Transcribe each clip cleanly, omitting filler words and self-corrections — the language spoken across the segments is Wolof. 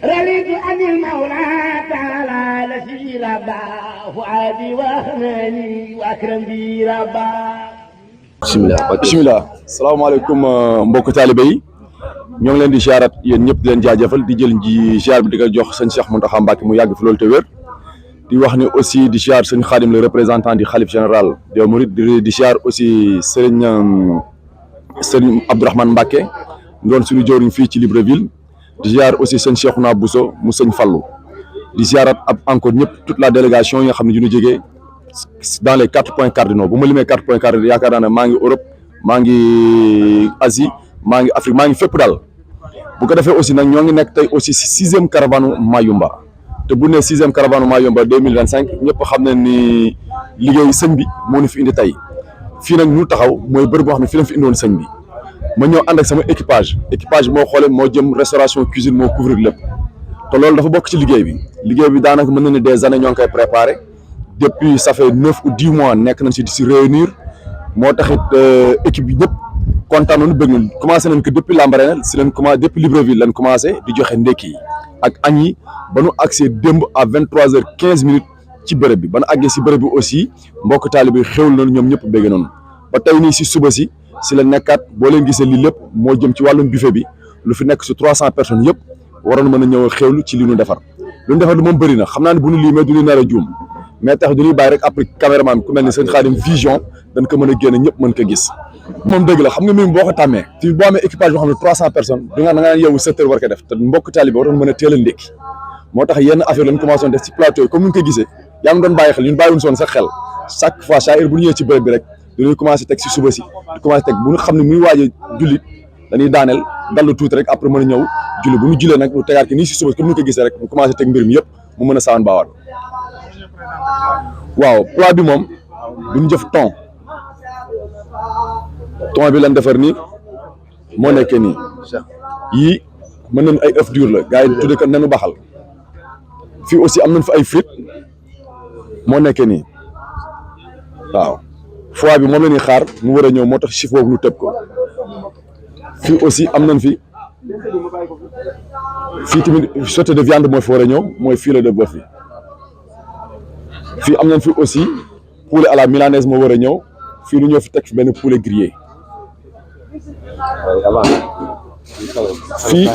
رليت عن المولى تعالى الذي ربى فؤادي وأخناني وأكرم بي ربا. bismillah salaamaaleykum mbokk taalibe yi ñoo ngi leen di ziarat yéen ñëpp di leen jaajëfal di jël ji ziar bi di ko jox sëñ Cheikh Mountakha Mbacké mu yàgg fi loolu te wér di wax ni aussi di ziar sëñ Khadim le représentant du khalife général des Mourides di ziar aussi sëñ Abdourahmane Mbacké doon suñu jëwriñ fii ci Libreville di ziar aussi sëñ Cheikhouna Bousso mu sëñ Fallou di ziarat ab encore ñëpp toute la délégation yi nga xam ne ñu jógee dans les 4 points cardinaux bu ma limee 4 points cardinaux yaakaar naa ne maa ngi Europe maa ngi Asie maa ngi Afrique maa ngi fépp daal bu ko defee aussi nag ñoo ngi nekk tey aussi si 6e caravane Mayumba te bu nee 6e caravane Mayumba 2025 ñëpp xam ne ni liggéey sëñ bi moo ñu fi indi tey fii nag ñu taxaw mooy bërëb boo xam ne fii lañ fi indiwoon sëñ bi ma ñëw ànd ak sama équipage moo xoolee moo jëm restauration cuisine moo couvrir lépp te loolu dafa bokk ci liggéey bi daanaka mën na ne des années ñoo ngi koy préparé. Depuis ça fait 9 ou 10 mois nekk nañ si di si réunir moo taxit équipe bi ñëpp kontaan nañu bëgg nañu commencé nañ ko depuis Lambaréné si leen commencé depuis Libreville lañ commencé di joxe ndekki yi ak añ yi ba nu accès démb à 23h15 ci bërëb bi ba nu àggee si bërëb bi aussi mbokk taalibe bi xewlu nañu ñoom ñëpp bëgg nañu ba tey nii si suba si la nekkaat boo leen gisee lii lépp moo jëm ci wàllum buffet bi lu fi nekk si 300 personnes yëpp waroon mën a ñëw xewlu ci li ñu defar lu ñu defar lu moom bëri na xam naa ne bu ñu limee du ñu nar a juum mais tax du ñuy bàyyi rek après caméraman bi ku mel ni sëñ Khadim vision dañ ko mën a génne ñëpp mën ko gis moom dëgg la xam nga mbir boo ko tàmmee ci boo amee équipage boo xam ne 300 personnes da nga yow 7 heures war ko def te mbokk taalibe waroon mën a teel a ndékki moo tax yenn affaire lañ commencé def ci plateau yi comme ni nga ko gisee yaa ngi doon bàyyi xel ñun bàyyiwuñ soon sax xel chaque fois chaque heure bu ñu ñëwee ci bërëb bi rek dañuy commencé teg si suba si di commencé teg bu ñu xam ne muy waaj a julli dañuy daaneel dallu tuuti rek après mën a ñëw julli bu ñu jullee nag ñu tegaat ki nii si suba comme ni nga ko gisee rek ñu commencé teg mbir mi yëpp mu mën a saan baawaat waaw plat bi moom duñ jëf thon bi lañ defar nii moo nekkee nii yii mën nañ ay œuf dur la gars yi tudde ko nenu baxal fii aussi am nañ fi ay frites moo nekkee nii waaw foie bi moom la ñuy xaar mu war a ñëw moo tax chiffre boobu ñu tëb ko fii aussi am nañ fi fii tamit sauté de viande mooy fi war a ñëw mooy filet de bœuf bi fii am nañ fi aussi poulet à la milanaise moo war a ñëw fii lu ñëw fi teg fi benn poulet grillé fii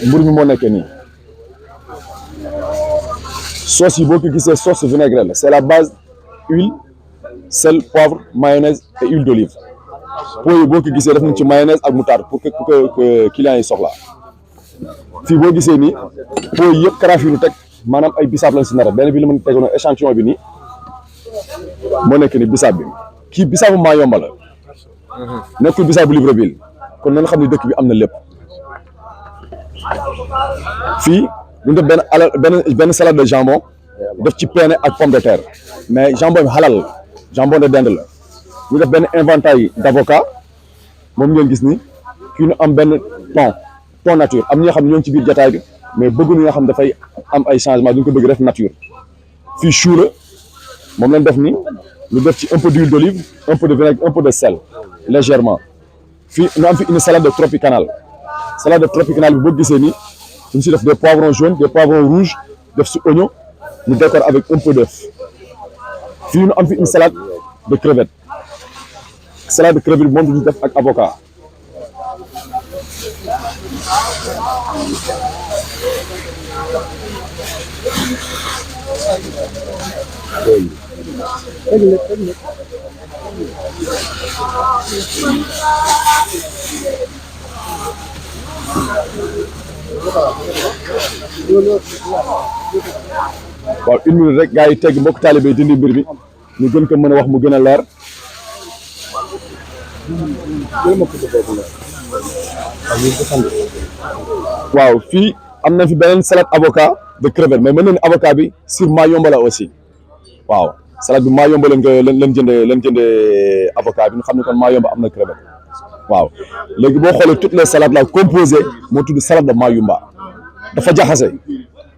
mbur mi moo nekkee nii sauce yi boo ko gisee sauce vinaigrette la c'est la base huile sel poivre mayonnaise et huile d'olive pot yi boo ko gisee def nañ ci mayonnaise ak moutarde pour que clients yi soxla fii boo gisee nii pot yi yëpp karaaf yi ñu teg maanaam ay bisaab lañ si nar benn bi la mën a tegoon échantillon bi nii moo nekk ni bisaab bi kii bisaabu Mayumba la nekkul bisaabu Libreville kon nañ xam ne dëkk bi am na lépp fii ñu def benn salade de jambon def ci penne ak pomme de terre mais jambon bi halal la jambon de dinde la ñu def benn inventaire d'avocat moom ngeen gis ni kii ñu am benn thon nature am ñi nga xam ne ñoo ngi ci biir jotaay bi mais bëgguñu nga xam dafay am ay changement duñ ko bëgg def nature fii chou la moom lañ def ni ñu def ci un peu d'huile d'olive un peu de vinaigre un peu de sel légèrement fii ñu am fi une salade de tropicana bi boo gisee nii ñu si def des poivrons jaunes des poivrons rouges def si oignon ñu décore avec un peu d'œuf fii ñu am fi une salade de crevettes bi moom ñu def ak avocat waaw une minute rek gars yi tegg mbokk taalibe yi dindi mbir mi ñu gën ko mën a wax mu gën a leer waaw fii am na fi beneen salade avocat de crevette mais mën na ni avocat bi sur Mayumba la aussi waaw salade bi Mayumba leen jëndee avocat bi ñu xam ne kon Mayumba am na crevette waaw léegi boo xoolee toutes les salades là composées moo tudd salade de Mayumba dafa jaxase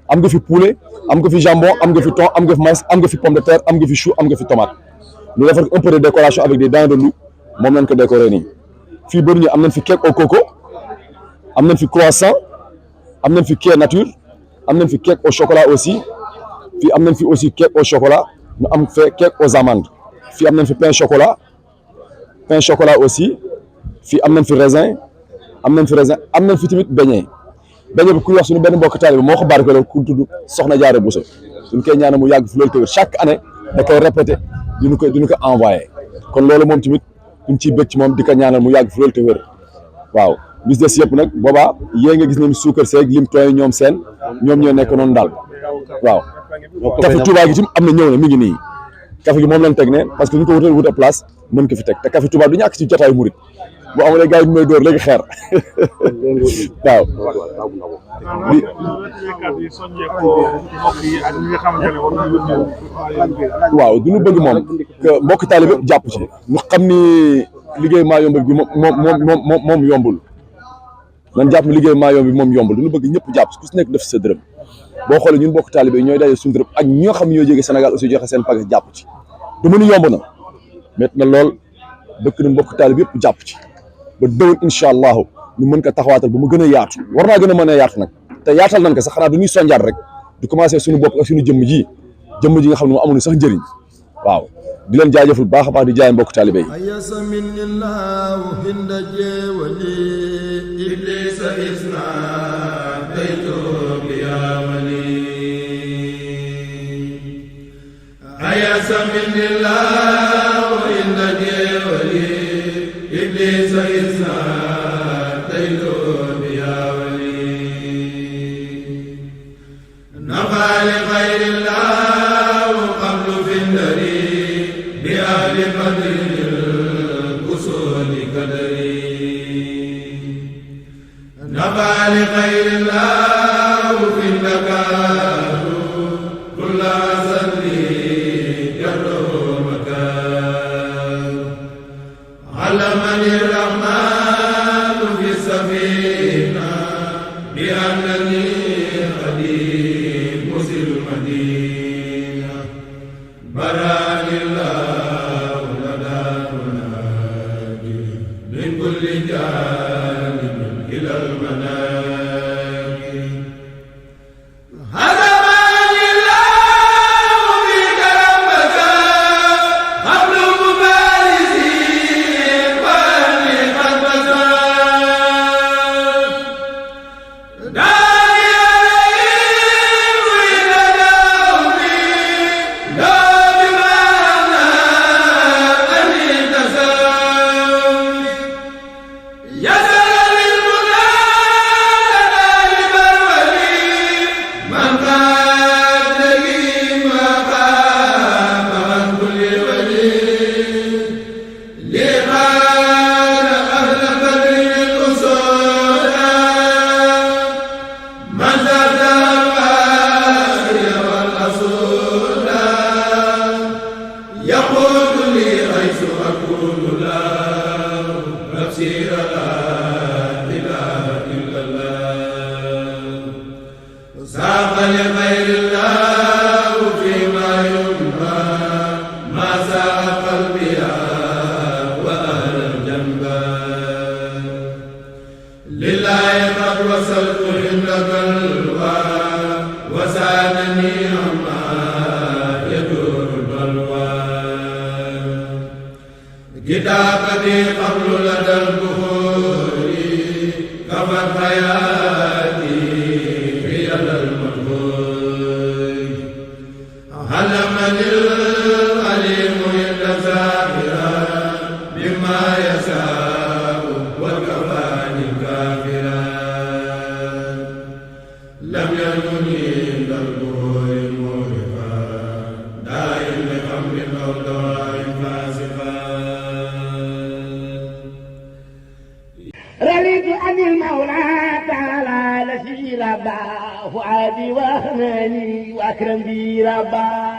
am nga fi poulet am nga fi jambon am nga fi thon am nga fi maïs am nga fi pomme de terre am nga fi chou am nga fi tomate ñu defar un peu de décoration avec des dents de loup moom lañ ko décorer nii fii bëri ñu am nañ fi cake au coco am nañ fi croissant am nañ fi cake nature am nañ fi cake au chocolat aussi fii am nañ fi aussi cake au chocolat ñu am fait cake aux amandes fii am nañ fi pain chocolat aussi fii am nañ fi raisin am nañ fi tamit beignet bi kuy wax suñu benn mbokk taalibe moo ko barkeeloo ku tudd Soxna Jaara Bousso suñu koy ñaanal mu yàgg fi loolu te chaque année da koy répété diñu ko envoyé kon loolu moom tamit duñ ciy bëgg ci moom di ko ñaanal mu yàgg fi loolu te wér waaw bis des yëpp nag boobaa yée nga gis ne suukar seeg lim tooy ñoom ñoo nekk noonu daal waaw café Touba gi tim am na ñëw na mi ngi nii café gi moom lañ teg ne parce que ñu ko wutal place mën ko fi teg te café Touba du ñàkk ci jotaayu murit bu amulee gars yi ñu may dóor léegi xeer waaw waaw du ñu bëgg moom que mbokk taalibe yëpp jàpp ci ñu xam ni liggéey maa yomb bi moom yombul nan jàpp ni liggéey maa yomb bi moom yombul du ñu bëgg ñëpp jàpp ku si nekk def sa dërëm boo xoolee ñun mbokk taalibe ñooy daje suñu dërëm ak ñi nga xam ne ñoo jógee Sénégal aussi joxe seen paquet jàpp ci du mënu yomb na métti na lool bëgg na mbokk taalibe yëpp jàpp ci ba déwén incha allahu ñu mën ko taxawaatal ba mu gën a yaatu war naa gën a mën a yaatu nag te yaatal nañ ko sax xanaa du ñuy sonjaat rek di commencé suñu bopp ak suñu jëmm ji nga xam ne mu amuñu sax njëriñ waaw di leen jaajëfal baax a baax di jaay mbokk taalibe yi فؤادي وأخناني وأكرم بي ربا